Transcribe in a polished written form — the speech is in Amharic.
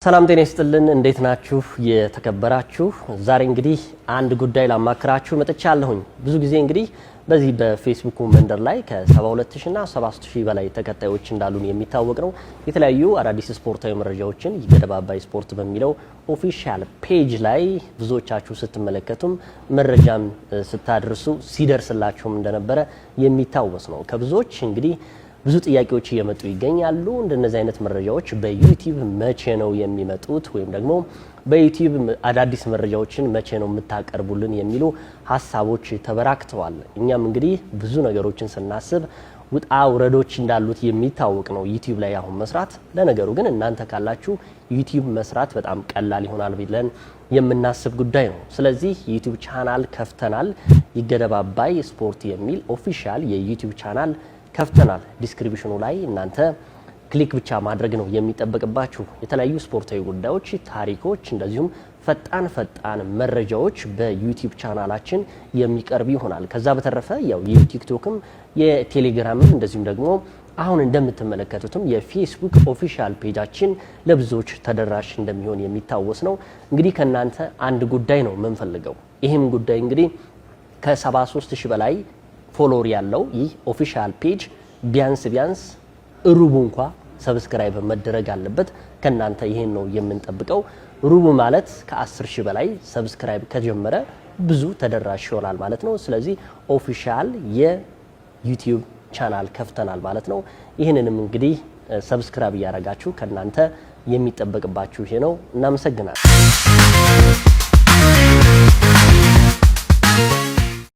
ሰላም ጤና ይስጥልን። እንዴት ናችሁ? የተከበራችሁ፣ ዛሬ እንግዲህ አንድ ጉዳይ ላማክራችሁ መጥቻለሁኝ። ብዙ ጊዜ እንግዲህ በዚህ በፌስቡክ መንደር ላይ ከ72,000 እና 73,000 በላይ ተከታዮች እንዳሉን የሚታወቅ ነው። የተለያዩ አዳዲስ ስፖርታዊ መረጃዎችን ይገደብ አባይ ስፖርት በሚለው official page ላይ ብዙዎቻችሁ ስትመለከቱም መረጃም ስታደርሱ ሲደርስላችሁም እንደነበረ የሚታወስ ነው። ከብዙዎች እንግዲህ ብዙ ጥያቄዎች እየመጡ ይገኛሉ። እንደነዚህ አይነት መረጃዎች በዩቲዩብ መቼ ነው የሚመጡት ወይም ደግሞ በዩቲዩብ አዳዲስ መረጃዎችን መቼ ነው የምታቀርቡልን የሚሉ ሀሳቦች ተበራክተዋል። እኛም እንግዲህ ብዙ ነገሮችን ስናስብ ውጣ ውረዶች እንዳሉት የሚታወቅ ነው ዩቲዩብ ላይ አሁን መስራት። ለነገሩ ግን እናንተ ካላችሁ ዩቲዩብ መስራት በጣም ቀላል ይሆናል ብለን የምናስብ ጉዳይ ነው። ስለዚህ ዩቲዩብ ቻናል ከፍተናል። ይገደብ አባይ ስፖርት የሚል official የዩቲዩብ ቻናል ከፍተናል። Description ኑ ላይ እናንተ click ብቻ ማድረግ ነው የሚጠበቅባችሁ። የተለያዩ ስፖርታዊ ጉዳዮች፣ ታሪኮች፣ እንደዚሁም ፈጣን ፈጣን መረጃዎች በዩቲዩብ ቻናላችን የሚቀርብ ይሆናል። ከዛ በተረፈ ያው የቲክቶክም የቴሌግራምም እንደዚሁም ደግሞ አሁን እንደምትመለከቱትም የፌስቡክ official page ኣችን ለብዙዎች ተደራሽ እንደሚሆን የሚታወስ ነው። እንግዲህ ከእናንተ አንድ ጉዳይ ነው የምንፈልገው። ይህም ጉዳይ እንግዲህ ከ73,000 በላይ follower ያለው ይህ official page ቢያንስ ቢያንስ ሩቡ እንኳ subscribe መደረግ አለበት። ከእናንተ ይሄን ነው የምንጠብቀው። ሩቡ ማለት ከ10,000 በላይ subscribe ከጀመረ ብዙ ተደራሽ ይሆናል ማለት ነው። ስለዚህ official የዩቲዩብ ቻናል ከፍተናል ማለት ነው። ይህንንም እንግዲህ subscribe እያደረጋችሁ ከእናንተ የሚጠበቅባችሁ ይሄ ነው። እናመሰግናለን።